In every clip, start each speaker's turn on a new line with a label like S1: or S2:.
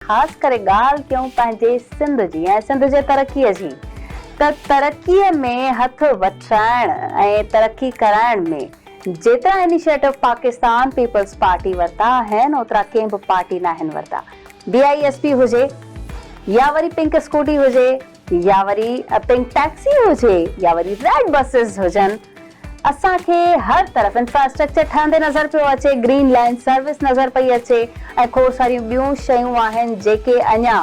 S1: خاص ڪري ڳالهه ڪيون پنهنجي سنڌ جي ۽ سنڌ جي ترقي جي ته ترقي ۾ هٿ وٺرائڻ ۽ ترقي ڪرائڻ ۾ جيترا انيشيٽو پاڪستان پيپلز پارٽي ورتا آهن اوترا ڪنهن به پارٽي ناهن ورتا. بي I S P هجي يا وري پنڪ اسڪوٽي هجي يا وري پنڪ ٽيڪسي هجي يا وري ريڊ بسز هجن اسان کي هر طرف انفراسٽرڪچر ٺهندي نظر پيو اچي گرين لائين سروس نظر پئي اچي ۽ کوڙ ساريون ٻيون شيون آهن جيڪي اڃا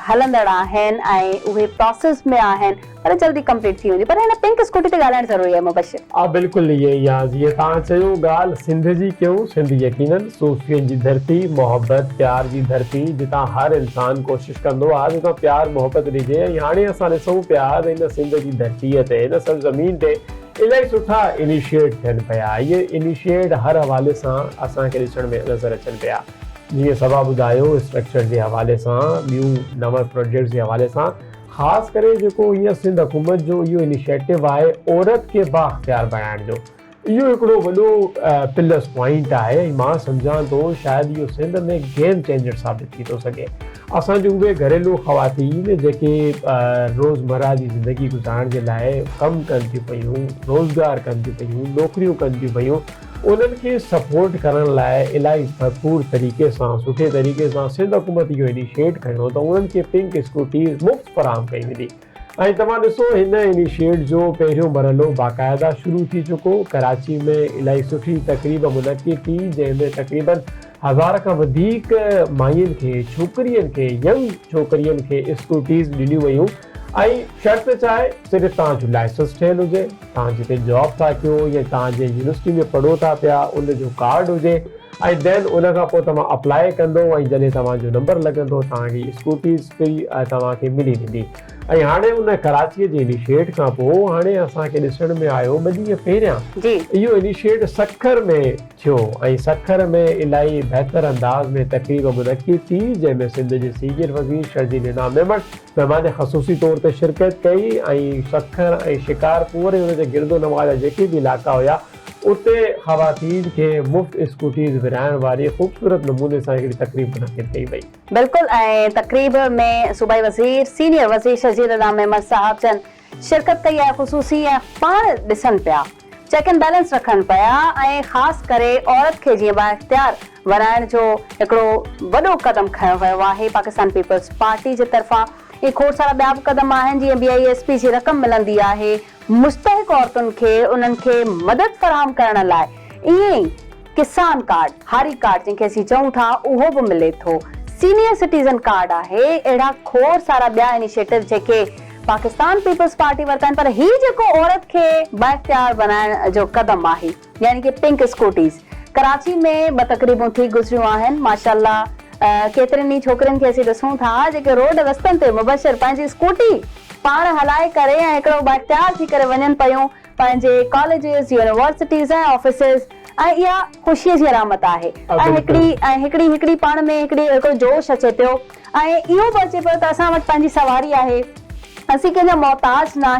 S1: هلندڙ آهن ۽ اهي پراسيس ۾ آهن پر جلدي ڪمپليٽ ٿي وينديون پر هن پنڪ اسڪوٽي تي ڳالهائڻ ضروري آهي مبشر.
S2: ها بلڪل ائين ئي آ جيئن توهان چيو ڳالهه سنڌ جي ڪيون سنڌ يقينن صوفين جي ڌرتي محبت پيار جي ڌرتي جتان هر انسان ڪوشش ڪندو آ جتان پيار محبت ڏجي ۽ هاڻي اسان ڏسون پيا ته هن سنڌ جي ڌرتي تي هن سرزمين تي الاهي سٺا انيشيٽ ٿين پيا اهي انيشيٽ هر حوالي سان اسان کي ڏسڻ ۾ نظر اچن پيا جيئن صبا ٻڌايو اسٽرڪچر جي حوالي سان ٻيون نون پروجيڪٽس جي حوالي سان خاص ڪري جيڪو هينئر سنڌ حڪومت جو اهو انيشيٽو آهي عورت کي بااختيار بڻائڻ جو اهو هڪڙو وڏو پلس پوائنٽ آهي ۽ مان سمجهان ٿو شايد اهو سنڌ ۾ گيم چينجر ثابت ٿي ٿو سگهي اسان جون اهي گهريلو خواتين جيڪي روزمره جي زندگي گذارڻ جي لاء ڪم ڪن ٿيون پيون روزگار ڪن ٿيون پيون نوڪريون ڪن ٿيون پيون انهن کي سپورٽ ڪرڻ لاء الاهي ڀرپور طريقي سان سٺي طريقي سان سنڌ حڪومت اهو انيشيٽ کنيو ته انهن کي پنڪ اسڪوٽيز مفت فراهم ڪئي ويندي ۽ توهان ڏسو هن انيشيٽ جو پهريون مرحلو باقاعده شروع ٿي چڪو ڪراچي ۾ الاهي سٺي تقريب منعقد ٿي جنهن ۾ تقريبن هزار کان وڌيڪ مائين کي ڇوڪرين کي ينگ ڇوڪرين کي اسڪوٽيز ڏنيون ويون ۽ شرط ڇا آهي صرف توهان جو لائسنس ٺهيل هجي توهان جتي جاب ٿا ڪيو يا توهان جنهن يونيورسٽي ۾ پڙهو ٿا پيا ان جو ڪارڊ هجي ۽ دين ان کان پوء توهان اپلائي ڪندو ۽ جڏهن توهان جو نمبر لڳندو توهان کي اسڪوٽيز فري توهان کي ملي ويندي ۽ هاڻي ان ڪراچي جي انيشيٽ کان پوء هاڻي اسان کي ڏسڻ ۾ آيو ٻه ڏينهن پهريان اهو انيشيٽ سکر ۾ ٿيو ۽ سکر ۾ الاهي بهتر انداز ۾ تقريب منعقد ٿي جنهن ۾ سنڌ جي سينيئر وزير شرجيل انعام ميمڻ مهمان خصوصي طور تي شرڪت ڪئي ۽ سکر ۽ شڪارپور ۽ ان جي گرد و نواح جا جيڪي به علائقا هيا اتي خواتين کي مفت اسڪوٽيز ورهائڻ واري خوبصورت نموني سان هڪڙي تقريب منعقد ڪئي وئي.
S1: بلڪل ۽ تقريب ۾ صوبائي وزير سينيئر وزير شرجيل انعام ميمڻ صاحب جن شرڪت ڪئي آهي خصوصي ۽ پاڻ ڏسن پيا چيڪ اينڊ بيلنس رکن پيا ۽ خاص ڪري عورت کي جيئن بااختيار ورائڻ جو هڪڙو وڏو قدم کنيو ويو آهي پاڪستان پيپلز پارٽي جي طرفان ائين کوڙ سارا ٻيا به قدم آهن جيئن بي I S P جي رقم ملندي آهي مستحق عورتن کي انهن کي مدد فراهم ڪرڻ لاء ائين ئي ڪسان ڪارڊ هاري ڪارڊ جنهن کي اسين چئون ٿا اهو به ملي ٿو سينيئر سٽيزن ڪارڊ آهي اهڙا کوڙ سارا ٻيا انيشيٽو جيڪي پاڪستان پيپلز پارٽي ورتا آهن پر هي جيڪو عورت کي بااختيار بنائڻ جو قدم آهي يعني ڪي پنڪ اسڪوٽيز ڪراچي ۾ ٻه تقريبون ٿي گذريون آهن ماشاء الله ڪيترين ئي ڇوڪرين کي اسين ڏسون ٿا جيڪي روڊ رستن تي مبشر پنهنجي اسڪوٽي پاڻ هلائي ڪري ۽ هڪڙو بااختيار ٿي ڪري وڃن پيون پنهنجي ڪاليجز يونيورسٽيز ۽ آفيسز ۽ اها خوشي جي علامت آهي ۽ هڪڙي ۽ هڪڙي هڪڙي پاڻ ۾ هڪڙي هڪڙو جوش اچي پيو ۽ اهو به اچي پيو ته اسان وٽ پنهنجي سواري آهي اسين ڪنهن جا محتاج ناهيون.